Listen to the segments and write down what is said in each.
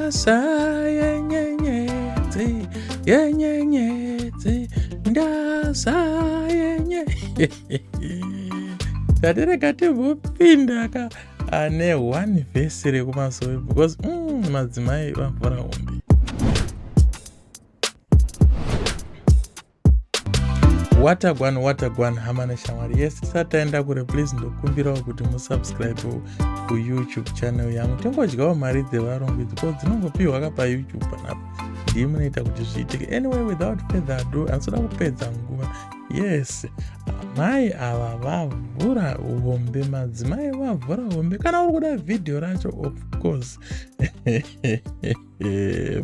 Ndasa yenyenyedzi, yenyenyedzi, ndasa yenye. Tatirega timbopinda ka ane one verse rekumasowe because madzimai vavhura hombe. Watagwan, watagwan, hama neshamwari. Yes, tisati taenda kure, please ndokumbirawo kuti musubscribe kuYouTube channel yangu. Tingodyawo mari dzevarungu idzi ko dzinongopiwa ka paYouTube panapa, ndii munoita kuti zviitike. Anyway, without further ado, handisoda kupedza nguva. Yes, amai ava vavhura hombe, madzimai vavhura hombe. Kana uri kuda vhidhiyo racho, of course,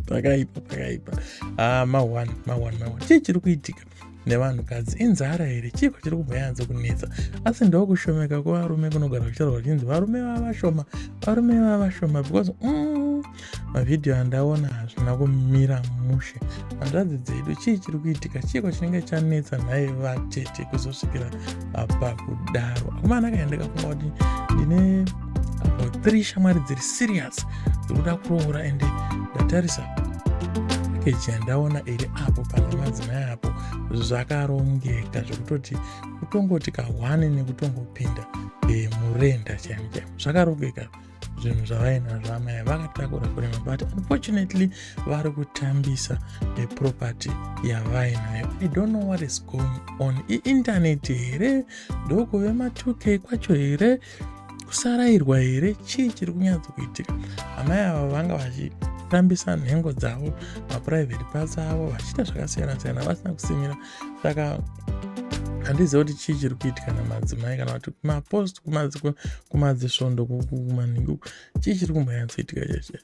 pakaipa, pakaipa. Ah, ma1 ma1 ma1, chii chiri kuitika nevanhukadzi? Inzara here? Chiiko chiri kumboyanza kunetsa? Asi ndokushomeka kwevarume kunogara kuchitaurwa kuchinzi varume vavashoma, varume vavashoma, because mavhidhiyo andaona hazvina kumira mushe. Hanzvadzi dzedu, chii chiri kuitika? Chiiko chinenge chanetsa nhai vatete kuzosvikira pakudaro? Akomana kaenda kafunga kuti ndine about 3 shamwari dziri serious dziri kuda kuroora, ende ndatarisa package yandaona iri apo pane madzimai apo, zvakarongeka zvekutoti kutongoti kahwane nekutongopinda murenda chaimo chaimo. Zvakarongeka zvinhu zvavainazvo, amai vakatakura kurema, but unfortunately vari kutambisa neproperty yavainayo. I don't know what is going on. Iintaneti here? Ndokuve ma2K kwacho here? Kusarayirwa here? Chii chiri kunyatsokuitika? Amai ava vanga vachitambisa nhengo dzavo, maprivate parts avo, vachiita zvakasiyana siyana vasina kusimira. Saka handizivi kuti chii chiri kuitika namadzimai, kana kuti kumapost, kumadzisvondo, kumanhingi, chii chiri kumbonyatsoitika chaizvo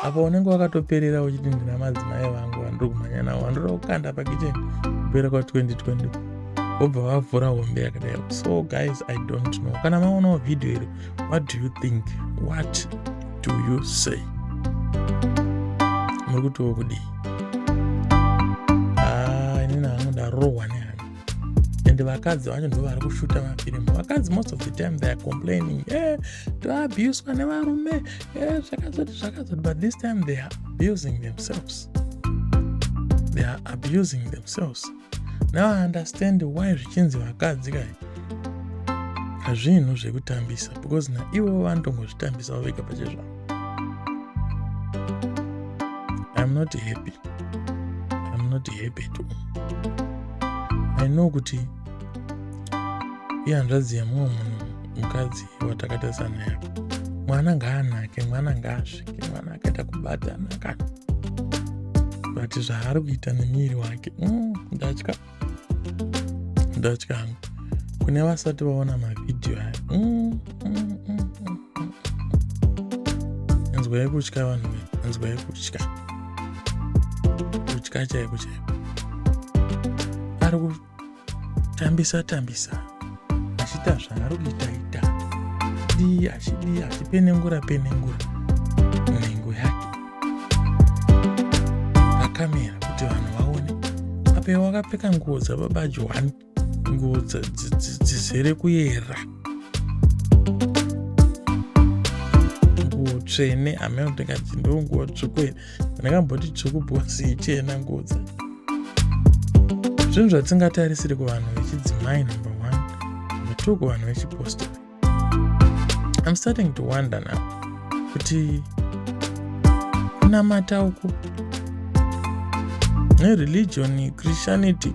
apa? Unenge wakatoperera uchiti ndina madzimai vangu vandiri kumhanya navo, vandoda kukanda pakicheni kupera kwa2020, vobva vavhura hombe yakadai. So guys, I don't know, kana maonawo vhidhiyo iri, what do you think? What do you say? Muri kutiwo kudii? Ah, inini hangu ndarohwa nehana. And vakadzi vacho ndo vari kushuta mafirimu. Vakadzi most of the time they are complaining, toabuswa nevarume, zvakazoti zvakazoti, but this time they are abusing themselves, they are abusing themselves. Now I understand why zvichinzi vakadzi kai hazvinhu zvekutambisa, because naivo vanotongozvitambisawo vega pachezvavo. I'm not happy, I'm not happy at all. I know kuti ihanzvadzi yemumwe munhu, mukadzi watakatarisa naye apo. Mwana ngaanake, mwana ngaasvike, mwana akaita kubatana kana, but zvaari kuita nemuviri wake, ndatya, ndatya hangu. Kune vasati vaona mavhidhiyo aya, Inzwai kutya, vanhu, inzwai kutya, kutya chaiko chaiko. Ari kutambisa tambisa achiita zvaari kuita ita, dii achidii, achipenengura penengura nhengo yake pakamera kuti vanhu vaone. Ape wakapfeka nguo dzababa Johani, nguo dzizere kuyera, nguo tsvene. Hameno ndikati ndo nguo tsvuku here, ndakamboti tsvuku because ichena nguo dzacho. Zvinhu zvatisingatarisiri kuvanhu vechidzimai, number one. Number two, kuvanhu vechipostori. I'm starting to wonder now kuti kunamata uku nereligion, Christianity,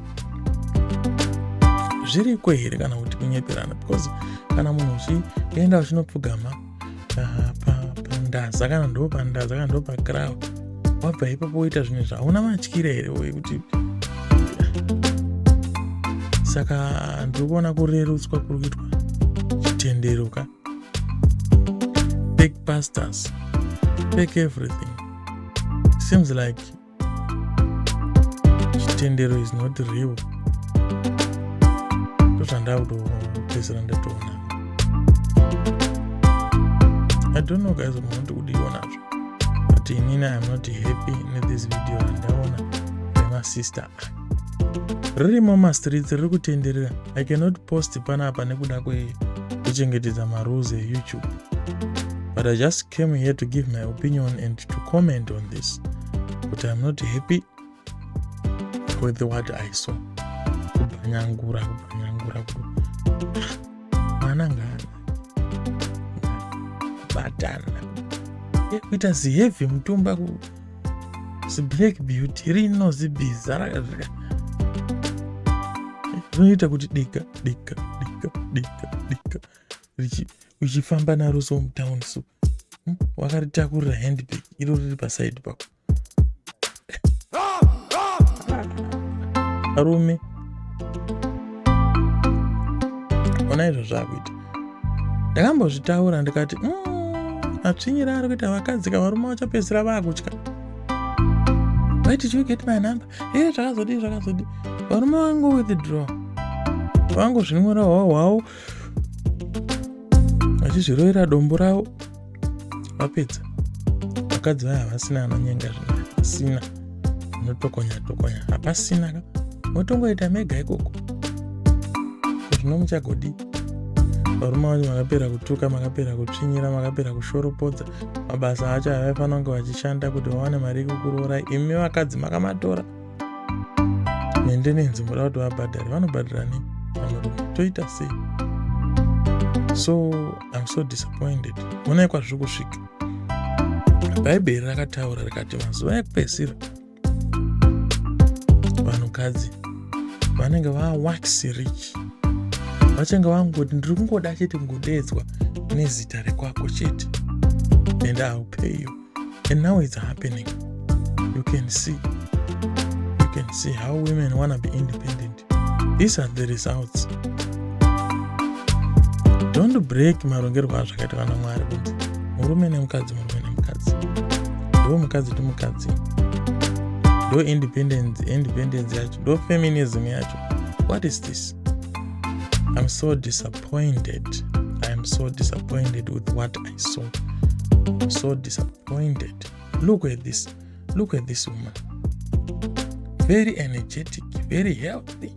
zviriko here kana kuti kunyeperana? Because kana munhu uchienda uchinopfugama pandaza, kana ndo pandaza, kana ndo pakrawa, wabva ipapo woita zvinhu zvauna matyira here wekuti? Saka ndiri kuona kurerutswa kuri kuitwa chitendero ka. Fake pastors, fake everything. Seems like chitendero is not real. Ndozvandakutopedzisira ndatoona. I don't know guys, munoti kudiwa nazvo, but inini I'm not happy nethis video randaona remasister. Ririmo mastreets, riri kutenderera. I cannot post panapa nekuda kwekuchengetedza marules eYouTube. But I just came here to give my opinion and to comment on this, but I'm not happy with what I saw. Kubhanyangura, kubhanyangura, mwana ngaana kubatana, kuita ziheavy mutumba, ziblack beauty rino zibhiza rakazvika rinoita kuti dika dika dika dika dika uchifamba naro so mutown so, Wakaritakurira handbag iro riri paside pako. Arume, ona izvo zvaakuita. Ndakambozvitaura ndikati, matsvinyira ari kuita vakadzi ka, varume vachapedzisira vaakutya. Why did you get my number? E, zvakazodii, zvakazodii? Varume vangu withdraw, vangozvinwira hwao hwavo, vachizvirovera dombo ravo, vapedza. Vakadzi vaya havasina anonyenga, zvino havasina anotokonya tokonya, hapasina ka. Motongoita mega ikoko, zvino muchagodii? Varume vacho makapera kutuka, makapera kutsvinyira, makapera kushoropodza. Mabasa acho avaifanira kunge vachishanda kuti vawane mari yekukuroora, imi vakadzi makamatora. Maintenance moda kuti vabhadhare, vanobhadhara nei vanhurume? Toita sei? So I'm so disappointed. Monai kwazviri kusvika. Bhaibheri rakataura rikati mazuva ekupedzisira vanhukadzi vanenge vawax rich, vachange vangoti, "Ndiri kungoda chete kungodeedzwa nezita rekwako chete and I will pay you." And now it's happening. You can see, you can see how women wanna be independent. These are the results. Don't break marongerwo azvakaitwa naMwari kunzi murume nemukadzi, murume nemukadzi, ndo mukadzi to mukadzi, ndo independence. Independence yacho ndo feminism yacho. What is this? I'm so disappointed. I'm so disappointed with what I saw. I'm so disappointed. Look at this, look at this woman, very energetic, very healthy,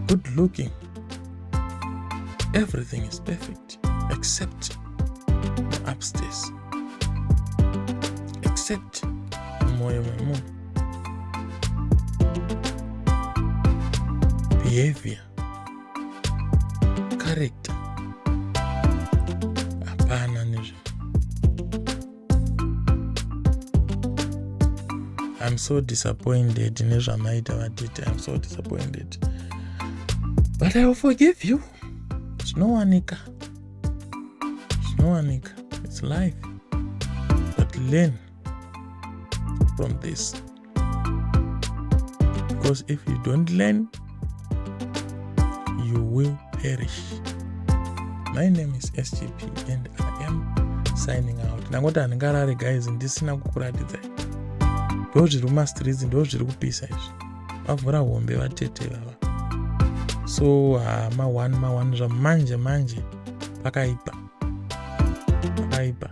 Good looking. Everything is perfect except upstairs, except mumwoyo memunhu, behavior, character, hapana nezve. I'm so disappointed nezvamaita vatete. I'm so disappointed, but I will forgive you. Zvinowanika, zvinowanika, it's life. But learn from this, because if you don't learn, you will perish. My name is SGP and I am signing out. Ndangoti handingarare guys ndisina kukuratidzai. Ndo zviri mumastreets, ndo zviri kupisa izvi. Vavhura hombe vatete vava. So ma1 ma1 zvamanje manje, pakaipa, pakaipa.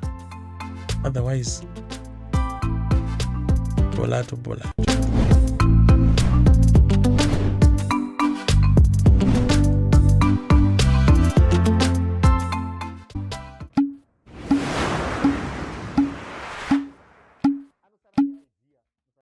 Otherwise, bolato bolato.